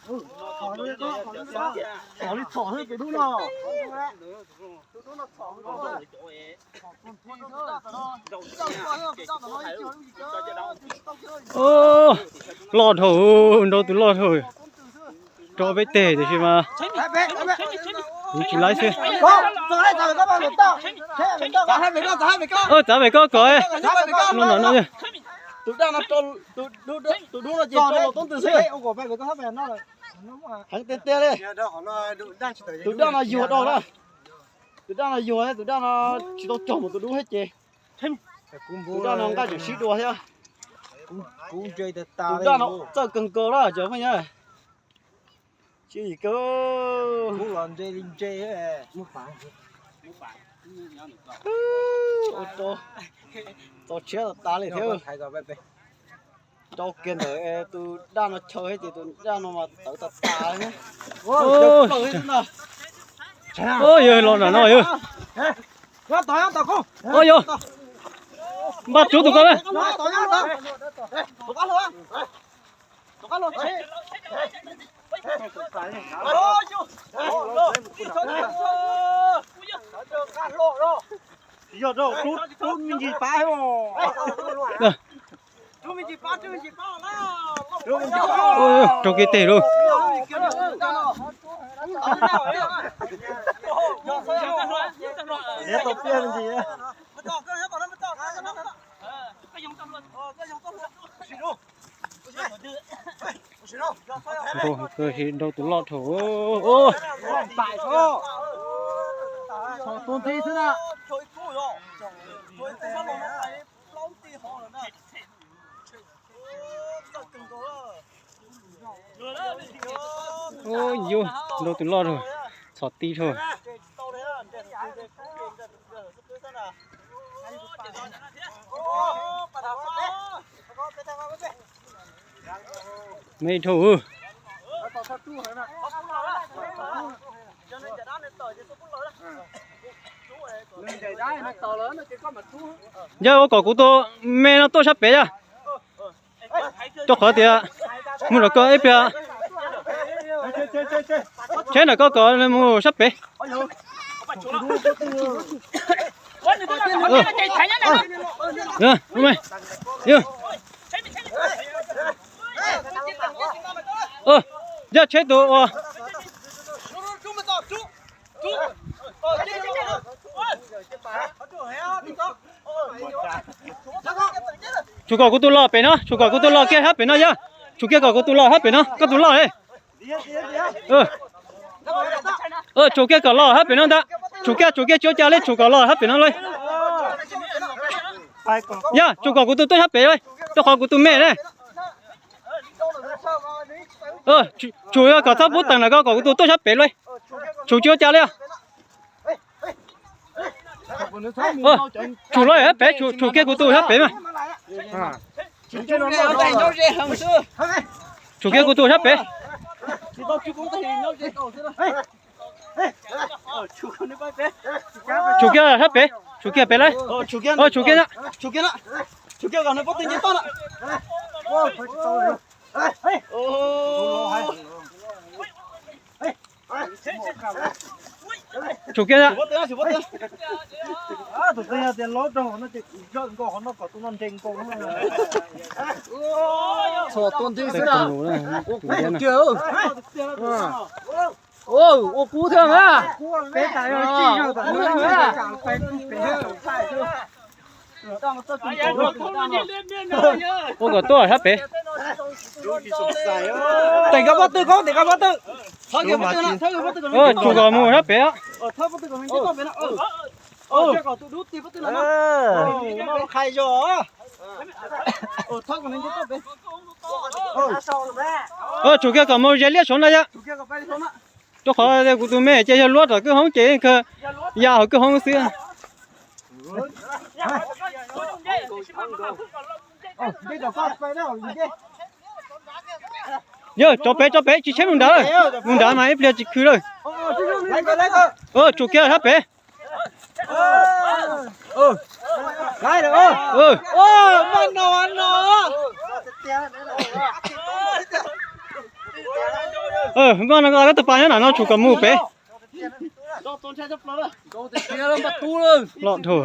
Txhom li txhom xwb tus dub no. Loj dhau, nrau tus loj dhau. Rau peb teg tiam sis mas kuv tsis laib xwb. Txav pem koj kom, no no no. Tus daj no, tus dub no ces rau los toob ntws xwb. Heev tiag tiag li. Tus daj no yuag dhau na. Tus daj no yuag, tus daj no tsis tau cog mus tus dub thiab ces tus daj no nqaij tseem sib dua thiab. Tus daj no txawj kawg nkaus na cov phooj ywg. Tsis yim kawg. Ua rau txaus tshiab tas tas li thiab. Rau kiag ntawm tus daj no chaw thiab ces tus daj no mas tawv tas tas li. Yawg los nram no yawg. Yog, npaj tsub tus ko na. Yog rau tub me ntsis pab. Rau kiag teg lauj. Nrau tus loj dhau. Ub, yus nrau tus loj dhau, txhom ti dhau. Me dhau. Yog ua kom kuv tus me no tuaj sab pem yog. Rau qhov tias mus nram ko ib pliag, cheb nram ko kom mus sab pem. Yog cheb tus uas Tsum kom kuv tus los pem no, tsum kom kuv tus los kiag sab pem no yog. Tsum kiag kom kuv tus los sab pem no, koj tus loj li. Tsum kiag kom los sab pem no ntag. Tsum kiag, tsum kiag tsis ua cas li, tsum kom los sab pem no li. Yog, tsum kom kuv tus tuaj sab pem li, rau qhov kuv tus me ne. Tsum kom txhob pub teem ntawm ko kom kuv tus tuaj sab pem li. Tsum tsis ua cas li. Tsum los sab pem, tsum kiag kuv tus sab pem mas. Tsum kiag kuv tus sab pem. Tsum kiag sab pem, tsum kiag pem li. Tsum kiag na. Tsum kiag na. Txhom tua nti xwb na. Ua kub thiab na. Ua kub thiab na. Ua kom tuaj sab pem. Teem koj pob tw, teem koj pob tw. Tsum kom mus sab pem. Tsum kiag kom mus ze liab saud na yog. Rau qhov kuv tus me ces yog luab tom kwj hoob ces ya hauv kwj hoob xwb. Yog, tso pem, tso pem, tsis tsheb mus nrad, mus nrad mas ib pliag tsis khw lawm. Tsum kiag sab pem. Maj no, maj no koj tus pas nyob nram no tshum kom mus pem. Loj dhau.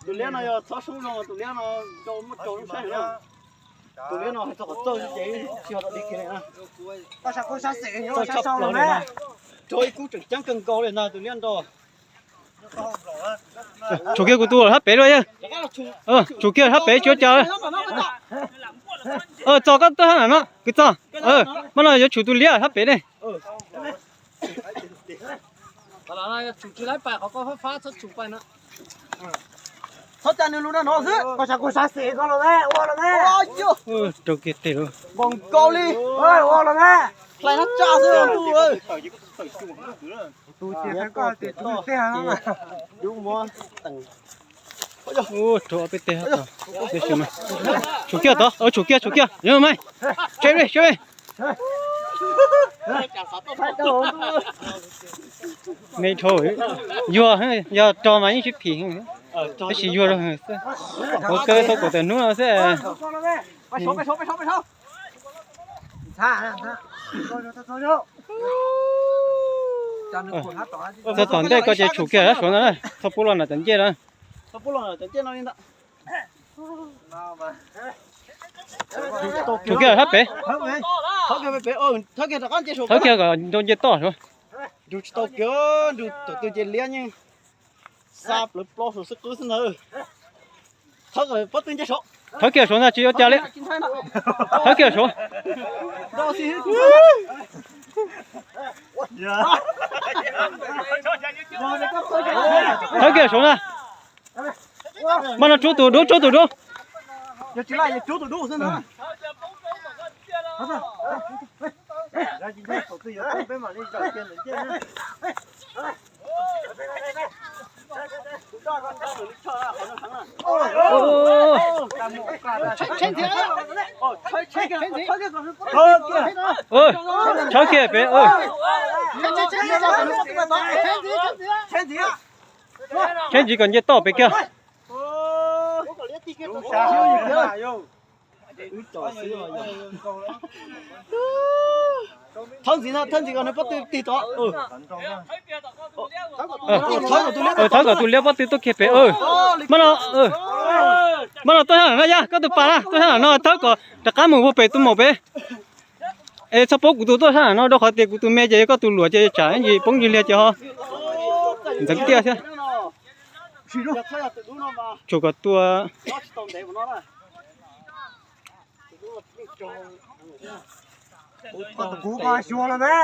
Tus liab no yog txhob soob zoo, tus liab no muaj rau lub saib. Tus liab no txog qhov txawj ces tsis ho tau li kiag li na. Txawj tshaj plaws li na. Rau ib kub tseem ceeb kawg nkaus li ntag tus liab nrog. Tshum kiag kuv tus sab pem luaj yawg. Tshum kiag sab pem tsis ua cas. Txog koj tuaj sab nram no kwv txog. Maj no yuav tshum tus liab sab pem ne. Txhob ca nws lus no no xwb, koj sab kuj sab xis koj los ne, ua los ne. Rau kiag tes lawm. Npaum nkaus li. Ua los ne. Hlais nab tsa xwb ntuj. Tus tiag koj tiag tus tiag. Ub, rau ob peb teg. Tshum kiag tod, tshum kiag, tshum kiag, yog mas. Tseb li, tseb li. Me dhau, yuag, yog rog mas yeej sib phim, tab sis yuag rau xwb. Ua kawg tau kaum tawm hnub no xwb. Txog tom ntej koj ces tshum kiag sab Suav ntawd na, txhob pub los nram cov ncej na. Tshum kiag sab pem. Thawb kiag kom nrau nce toj Suav. Nrug tsis tau kiag, nrug tus twg ces liab nyeej xa plawv plo Suav xwb qwb xwb ntag. Thawb kiag Suav ntag, tsis ua cas li. Thawb kiag Suav. Thawb kiag Suav ntag. Maj no rub tus dub, rub tus dub. Tshawb kiag pem. Tshawb ntxiv kom nce toj pem kiag. Thawb ntxiv, thawb ntxiv kom nws pob tw tig tod. Thawb kom tus liab pob tw tuaj kiag pem. Maj no, maj no tuaj sab nram no yog koj tus pas na, tuaj sab nram no thawb kom rov qab mus puag pem tus maum pem. Es txhob pub kuv tus tuaj sab nram no rau qhov tias kuv tus me ces yog koj tus luam ces tsam ntsis poob ntsis liag ces ho ntxeev tiaj thiab. Tsum kom tua. Kuv koj xyuas los ne.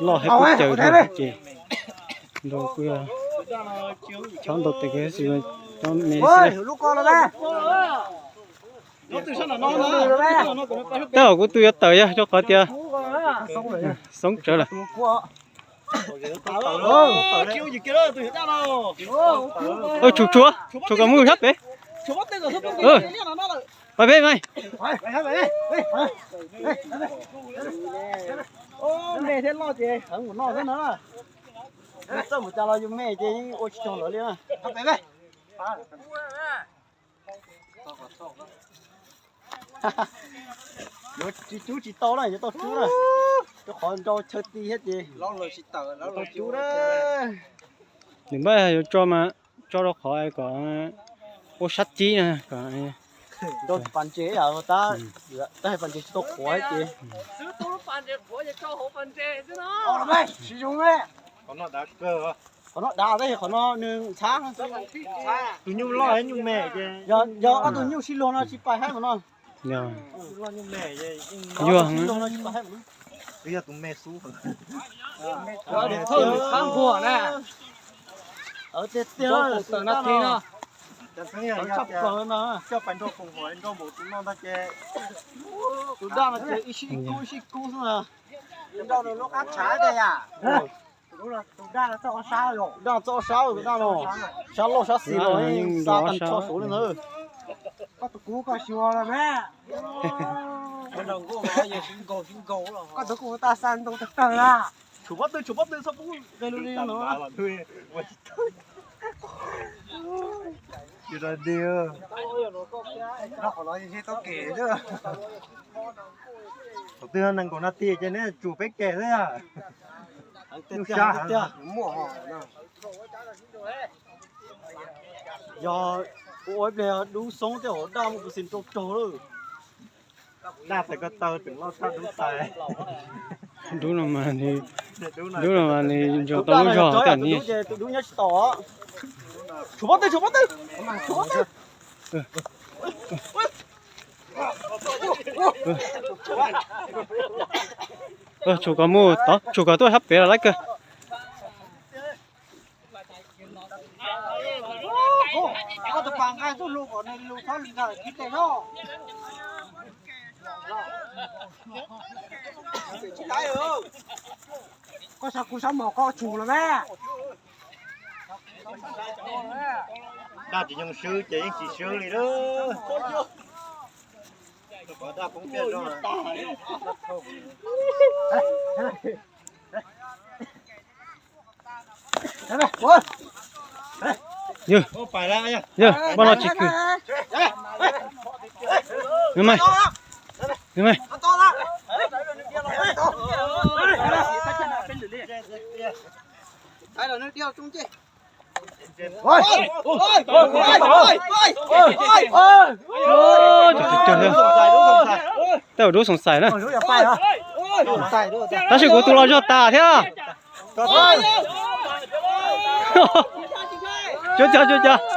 Loj thiab kub caws ces nrau kuj chob ntau tes kawg xwb, chob me xwb. Tab tom kuv tus yuav tawm yog rau qhov tias xoob tsawv lawm. Tshum tshuav, tshum kom mus sab pem. Pab peb mas. Me thiab loj ces heev mus noj xwb na. Txawj mus cas los yus me ces yeej ua tsis tau lawv li na. Yuav tsis rub tsis tau na, yuav tau rub na. Rau qhov nrau chaw ti thiab ces tsis tau rub na. Nws npaj yuav tso mas tso rau qhov kom ua sab cib na. Nrau pas ntses, tab tab hais pas ntses tsis tau qhuav ces. Qhov no dav, tab sis qhov no nws ntxhab. Tus nyuj loj nyuj me ces yog ob tug nyuj sib luag no tsis pais haib mas no. Yuag. Yog tus me xub. Tiag tiag, coj pais nrau koom haum nrau npaum tus no ntag ces tus daj no ces ib sij ib kub ib sij ib kub xwb na. Nrau nws lub qab tshav tiag yam. Daj txoj ob sab, tus daj no sab loj sab xis los xa tag nrho saud li ntawd. Koj tus kub koj xyuas los ne. Koj tus kuj ua taj xa ntoo tag tag la. Tshuav pob tw, tshuav pob tw, txhob pub qe lu li no. Tsis tau dig. Qhov no tau kev. Thaum twg nees nkaum nas this ces neb tsum peb kev xwb yog. Lub sab heev. Yog ua ib pliag dub xoob tej hauv daj muaj kuv xim rau raug lawm. Daj txawm ko taw tseem loj tshaj dub tais. Dub no mas, dub no mas nws ntsuas tau lub zog tam ni. Tus dub nyob tsis tau. Tshuav pob tw, tshuav pob tw. Tshuav kom mus tod, tshuav kom tuaj sab pem los lawv kawg. Koj sab kuv sab mos koj tsum los me. Daj tsis nyoog swb ces yeej tsis swb li lawm. Yog, yog, poj no tsis kwm. Nws mas, nws mas. Tej ua dub xoom xaim na. Tab sis kuv tus los zog tas thiab. Cuab cov, cuab cov.